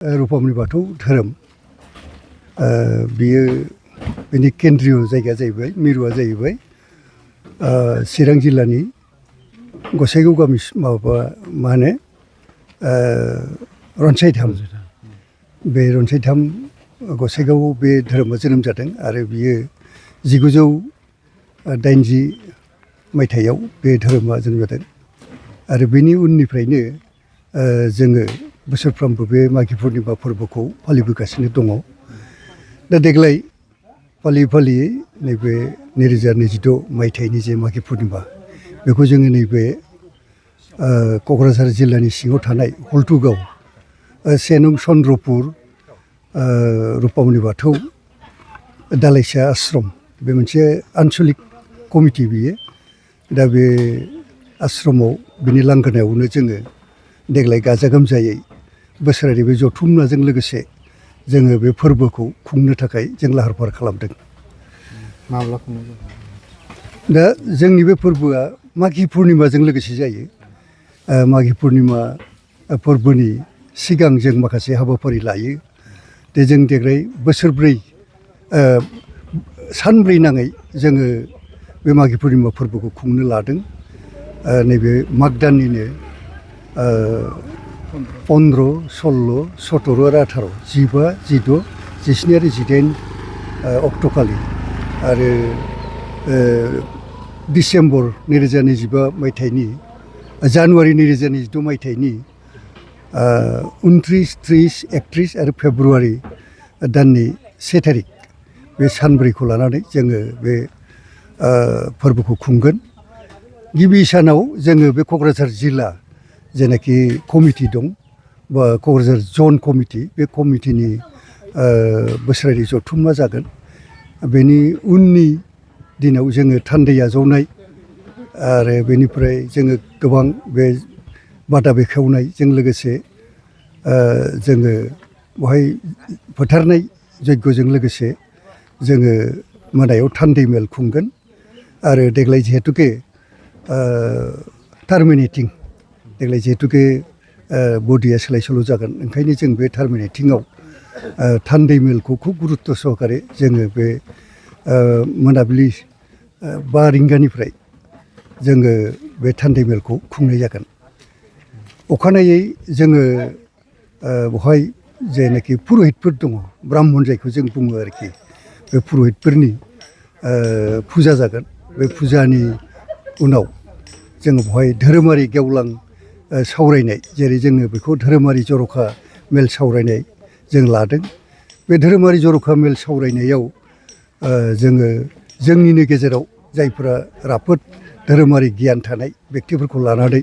रुपामनि बाथौ धोरोम बियो बेनि केन्द्रीय जायगाया जाहैबाय मिरुआ जाहैबाय चिरां जिल्लानि गसाइगाव गामि माबा मा होनो रनसायधाम बे रनसायधाम गसाइगावआव बे धोरोमा जोनोम जादों आरो बियो 1980 मायथाइयाव बे धोरोमा जोनोम जादों आरो बेनि उननिफ्रायनो जोङो बोसोरफ्रोमबो बे मागि पुर्निमा फोरबोखौ फालिबोगासिनो दङ। दा देग्लाय फालियै फालियै नैबे 2026 मायथाइनि जे मागि पुर्निमा बेखौ जोङो नैबे क'क्राझार जिल्लानि सिङाव थानाय हल्टुगाव 1 नं चन्द्रपुर रुपामनि बाथौ दालाइसा आश्रम बे मोनसे आन्चलिक कमिटि बियो। दा बे आश्रमाव बिनि लांगोनायावनो जोङो देग्लाय गाजा गोमजायै बोसोरारि बे जथुम्माजों लोगोसे जोङो बे फोरबोखौ खुंनो थाखाय जों लाहार फाहार खालामदों। माब्ला खुंनाय जायो? दा जोंनि बे फोरबोआ मागि पुर्निमाजों लोगोसे जायो। मागि पुर्निमा फोरबोनि सिगां जों माखासे हाबाफारि लायो। दा जों देग्लाय बोसोरब्रै सानब्रै नाङै जोङो बे मागि पुर्निमा फोरबोखौ खुंनो लादों। नैबे माग दाननिनो 15, 16, 17 आरो 18, 15, 16, 17 आरो 18 अक्ट'खालि आरो डिसेम्बर 2025 मायथाइनि जानुवारि 2026 मायथाइनि 29, 30, 31 आरो फेब्रुवारि दाननि 1 थारिख बे सानब्रैखौ लानानै जोङो बे फोरबोखौ खुंगोन। गिबि सानाव जोङो बे क'क्राझार जिल्ला जेनाखि कमिटि दं बा क'क्राझार जन कमिटि बे कमिटिनि बोसोरारि जथुम्मा जागोन। बेनि उननि दिनाव जोङो थान्दै आजावनाय आरो बेनिफ्राय जोङो गोबां बे बादा बेखेवनायजों लोगोसे जोङो बेवहाय फोथारनाय यज्ञजों लोगोसे जोङो मोनायाव थान्दै मेल खुंगोन आरो देग्लाय जिहेतुके टार्मिनेटिं देग्लाय जिहेतुके बडिया सोलाय सोल' जागोन ओंखायनो जों बे टार्मिनेटिंआव थान्दै मेलखौ खुब गुरुत्त' सहकारे जोङो बे मोनाबिलि 5 रिंगानिफ्राय जोङो बे थान्दै मेलखौ खुंनाय जागोन। अखानायै जोङो बेवहाय जेनाखि पुर'हितफोर दङ ब्राह्मण जायखौ जों बुङो आरोखि बे पुर'हितफोरनि फुजा जागोन। बे फुजानि उनाव जोङो बेवहाय धोरोमारि गेवलां सावरायनाय जेरै जोङो बेखौ धोरोमारि जर'खा मेल सावरायनाय जों लादों। बे धोरोमारि जर'खा मेल सावरायनायाव जोङो जोंनिनो गेजेराव जायफोरा राफोद धोरोमारि गियान थानाय बेक्तिफोरखौ लानानै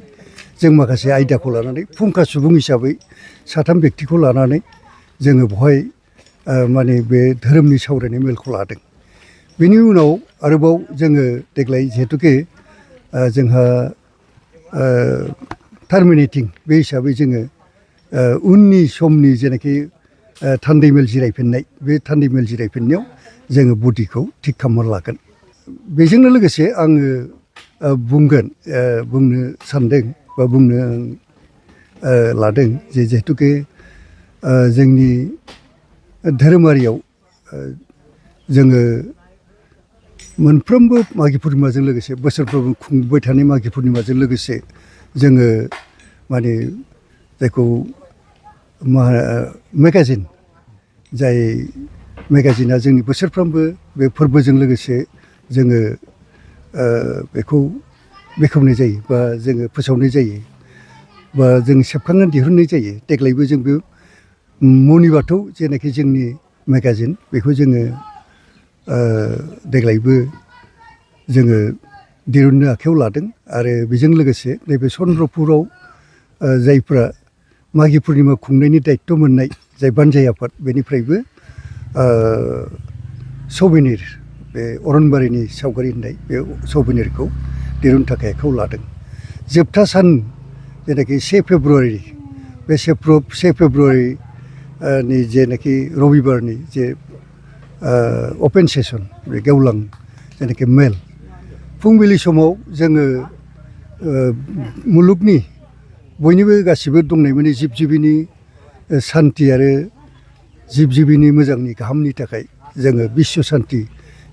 जों माखासे आयदाखौ लानानै फुंखा सुबुं हिसाबै 3 बेक्तिखौ लानानै जोङो बेवहाय माने बे धोरोमनि सावरायनाय मेलखौ लादों। बेनि उनाव आरोबाव जोङो देग्लाय जिहेतुके जोंहा टार्मिनेटिं बे हिसाबै जोङो उननि समनि जेनाखि थान्दै मेल जिरायफिननाय बे थान्दै मेल जिरायफिननायाव जोङो बडिखौ थिग खालामना लागोन। बेजोंनो लोगोसे आङो बुंनो सानदों बा बुंनो लादों जे जिहेतुके जोंनि धोरोमारियाव जोङो मोनफ्रोमबो मागि पुर्निमाजों लोगोसे बोसोरफ्रोमबो खुंबाय थानाय मागि पुर्निमाजों लोगोसे जोङो माने जायखौ मेगाजिन जाय मेगाजिना जोंनि बोसोरफ्रोमबो बे फोरबोजों लोगोसे जोङो बेखौ बेखेवनाय जायो बा जोङो फोसावनाय जायो बा जों सेबखांनानै दिहुननाय जायो। देग्लायबो जों बे मनि बाथौ जेनाखि जोंनि मेगाजिन बेखौ जोङो देग्लायबो जोङो दिहुननो आखायाव लादों आरो बेजों लोगोसे नैबे चन्द्रपुराव जायफ्रा मागि पुर्निमा खुंनायनि दायित्व मोननाय जाय बानजाय आफाद बेनिफ्रायबो सौभेनिर बे अरनबारिनि सावगारि होननाय बे सौभेनिरखौ दिहुननो थाखाय आखायाव लादों। जोबथा सान जेनाखि 1 फेब्रुवारि बे 1 फेब्रुवारि नि जेनाखि रबिबारनि जे अपेन सेसन बे गेवलां जेनाखि मेल फुंबिलि समाव जोङो मुलुगनि बयनिबो गासिबो दंनाय माने जिब जिबिनि सान्थि आरो जिब जिबिनि मोजांनि गाहामनि थाखाय जोङो बिश्व सान्थि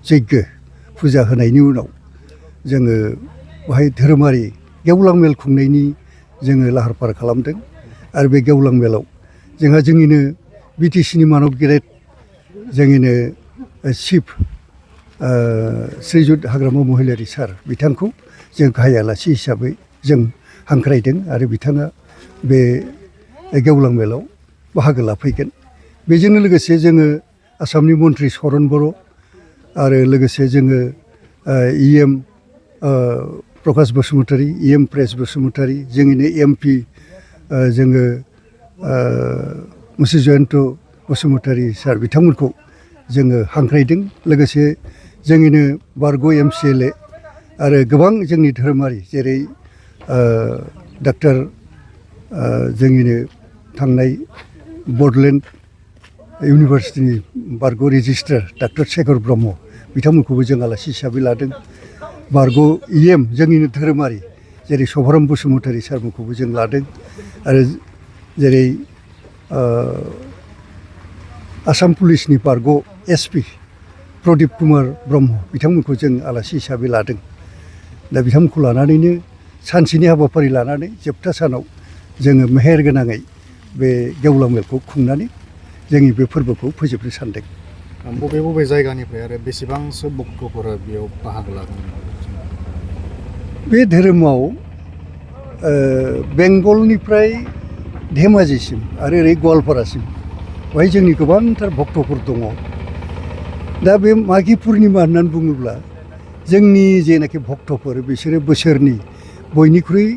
यज्ञ फुजा होनायनि उनाव जोङो बेहाय धोरोमारि गेवलां मेल खुंनायनि जोङो लाहार फाहार खालामदों आरो बे गेवलां मेलाव जोंहा जोंनिनो बिटिसिनि मानब गेदेर जोंनिनो चिफ श्रीजुत हाग्रामा महिलारि सार बिथांखौ जों गाहाय आलासि हिसाबै जों हांख्रायदों आरो बिथाङा बे गेवलां मेलाव बाहागो लाफैगोन। बेजोंनो लोगोसे जोङो आसामनि मन्त्रि चरन बर' आरो लोगोसे जोङो EM प्रकाश बसुमतारी, EM प्रेस बसुमतारी, जोंनिनो MP जोङो मुसि जयन्त बसुमतारी सार बिथांमोनखौ जोङो हांख्रायदों। लोगोसे जोंनिनो बारग' MCLA आरो गोबां जोंनि धोरोमारि जेरै डाक्टार जोंनिनो थांनाय बड'लेण्ड इउनिभारसिटिनि बारग' रेजिस्ट्रार डाक्टर शेखर ब्रह्म बिथांमोनखौबो जों आलासि हिसाबै लादों। बारग' EM जोंनिनो धोरोमारि जेरै सभाराम बसुमतारी सारमोनखौबो जों लादों आरो जेरै आसाम पुलिसनि बारग' SP प्रदीप कुमार ब्रह्म बिथांमोनखौ जों आलासि हिसाबै लादों। दा बिथांमोनखौ लानानैनो सानसेनि हाबाफारि लानानै जोबथा सानाव जोङो मेहेर गोनाङै बे गेवलां मेलखौ खुंनानै जोंनि बे फोरबोखौ फोजोबनो सानदों। बबे बबे जायगानिफ्राय आरो बेसेबांसो भक्तफोरा बेयाव बाहागो लागोन? बे धोरोमाव बेंगलनिफ्राय धेमाजिसिम आरो ओरै गवालपारासिम बेवहाय जोंनि गोबांथार भक्तफोर दङ। दा बे मागि पुर्निमा होननानै बुङोब्ला जोंनि जेनाखि भक्तफोर बिसोरो बोसोरनि बयनिख्रुइ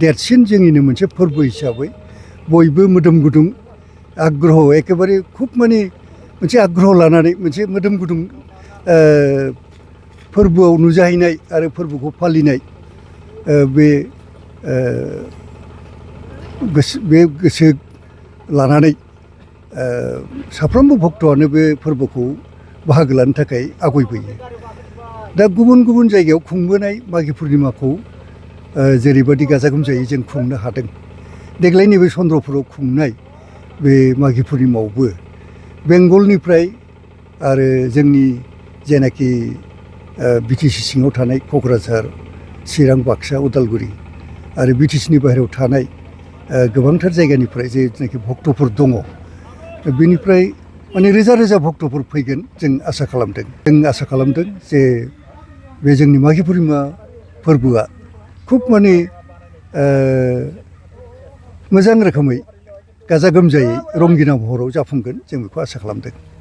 देरसिन जोंनिनो मोनसे फोरबो हिसाबै बयबो मोदोम गुदुं आग्रह एखेबारे खुब माने मोनसे आग्रह लानानै मोनसे मोदोम गुदुं फोरबोआव नुजाहैनाय आरो फोरबोखौ फालिनाय बे गोसो लानानै साफ्रोमबो भक्तआनो बे फोरबोखौ बाहागो लानो थाखाय आवगायबोयो। दा गुबुन गुबुन जायगायाव खुंबोनाय मागि पुर्निमाखौ जेरैबायदि गाजा गोमजायै जों खुंनो हादों, देग्लाय नैबे चन्द्रपुराव खुंनाय बे मागि पुर्निमायावबो बेंगलनिफ्राय आरो जोंनि जेनाखि BTC सिङाव थानाय क'क्राझार, चिरां, बाक्सा, उदालगुरि आरो BTCनि बाहेरायाव थानाय गोबांथार जायगानिफ्राय जेनाखि भक्तफोर दङ, बेनिफ्राय माने रोजा रोजा भक्तफोर फैगोन जों आसा खालामदों। जों आसा खालामदों जे बे जोंनि मागि पुर्निमा फोरबोआ खुब माने मोजां रोखोमै गाजा गोमजायै रंगिना महराव जाफुंगोन जों बेखौ आसा खालामदों।